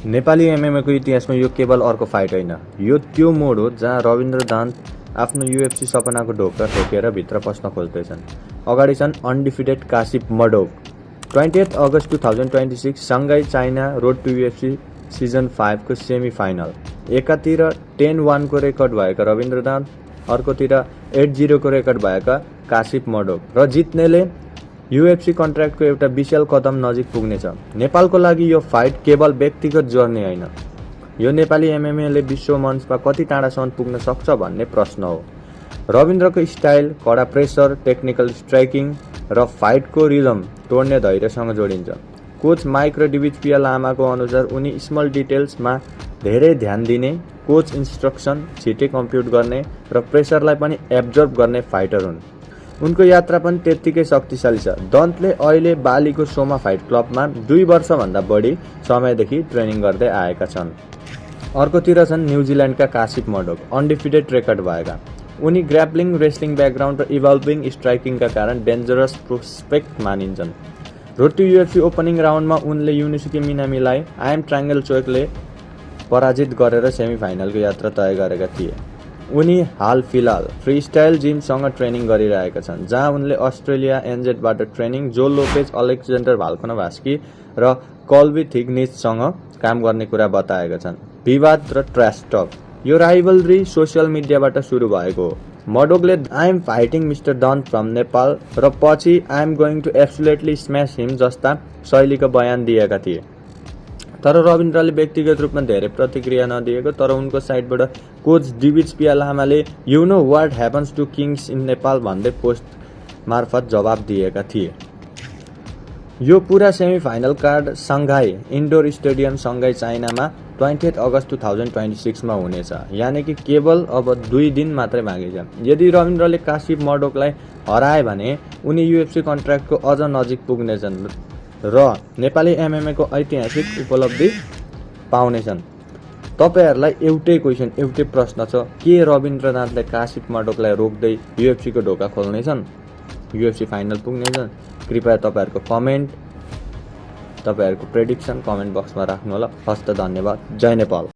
नेपाली एमएमएको इतिहासमा यो केवल अर्को फाइट होइन, यो त्यो मोड हो जहाँ रविन्द्र दान्त आफ्नो यूएफसी सपनाको ढोका ठोकेर भित्र पस्न खोज्दैछन्। अगाडि छन् अनडिफिटेड कासिप मडोभ। 28 अगस्त 2026 Shanghai China road to UFC season 5 को सेमी फाइनल। एकातिर 10-1 को रेकर्ड भएका रविन्द्र दान्त, अर्कोतिर 8-0 को रेकर्ड भएका कासिप मडोभ र जित्नेले यूएफसी कन्ट्र्याक्टको एउटा विशाल कदम नजिक पुग्नेछ। नेपालको लागि यो फाइट केवल व्यक्तिगत जर्नी होइन, यो नेपाली एमएमएले विश्व मञ्चमा कति टाढासम्म पुग्न सक्छ भन्ने प्रश्न हो। रविन्द्रको स्टाइल, कडा प्रेसर, टेक्निकल स्ट्राइकिङ र फाइटको रिदम तोड्ने धैर्यसँग जोडिन्छ। कोच माइक र डिभिजपिया लामाको अनुसार उनी स्मल डिटेल्समा धेरै ध्यान दिने, कोच इन्स्ट्रक्सन छिटै कम्प्युट गर्ने र प्रेसरलाई पनि एब्जर्भ गर्ने फाइटर हुन्। उनको यात्रा पनि त्यत्तिकै शक्तिशाली छ। दन्तले अहिले बालीको सोमा फाइट क्लबमा 2 वर्षभन्दा बढी समयदेखि ट्रेनिङ गर्दै आएका छन्। अर्कोतिर छन् न्युजिल्यान्डका कासिप मडोभ, अनडिफिटेड रेकर्ड भएका। उनी ग्र्याप्लिङ, रेस्लिङ ब्याकग्राउन्ड र इभल्भिङ स्ट्राइकिङका कारण डेन्जरस प्रोस्पेक्ट मानिन्छन्। रोड टु यूएफसी ओपनिङ राउन्डमा उनले युनिसुकी मिनामीलाई आइएम ट्रायङ्गल चोकले पराजित गरेर सेमिफाइनलको यात्रा तय गरेका थिए। उनी हाल फिलहाल फ्रीस्टाइल जिमसँग ट्रेनिङ गरिरहेका छन्, जहाँ उनले अस्ट्रेलिया एनजेडबाट ट्रेनिङ जो लोपेज, अलेक्जेन्डर भाल्कोनोभास्की र कल्बी थिग्निससँग काम गर्ने कुरा बताएका छन्। विवाद र ट्र्यास टक, यो राइभलरी सोसियल मिडियाबाट सुरु भएको हो। मडोभले आई एम फाइटिङ मिस्टर दन्त फ्रम नेपाल र पछि I am going to absolutely smash him जस्ता शैलीको बयान दिएका थिए। तर रविन्द्रले व्यक्तिगत रूपमा धेरै प्रतिक्रिया नदिएको, तर उनको साइडबाट कोच डिभिजपिया लामाले you know what happens to kings in Nepal भन्दै पोस्ट मार्फत जवाब दिएका थिए। यो पुरा semifinal card Shanghai indoor stadium Shanghai चाइनामा 28 अगस्त 2026 मा हुनेछ, यानि कि केवल अब 2 दिन मात्रै बाँकी छ। यदि रविन्द्रले कासिप मडोभलाई हराए भने उनी यूएफसी कन्ट्र्याक्टको अझ नजिक पुग्नेछन् र नेपाली एमएमएको ऐतिहासिक उपलब्धि पाउनेछन्। तपाईहरूलाई एउटै क्वेसन, एउटै प्रश्न छ, के रविन्द्र दान्तले कासिप मडोभलाई रोक्दै यूएफसीको ढोका खोल्नेछन्, यूएफसी फाइनल पुग्नेछन्? कृपया तपाईहरूको कमेन्ट, तपाईहरूको प्रेडिक्सन कमेन्ट बक्समा राख्नु होला। हस्त धन्यवाद। जय नेपाल।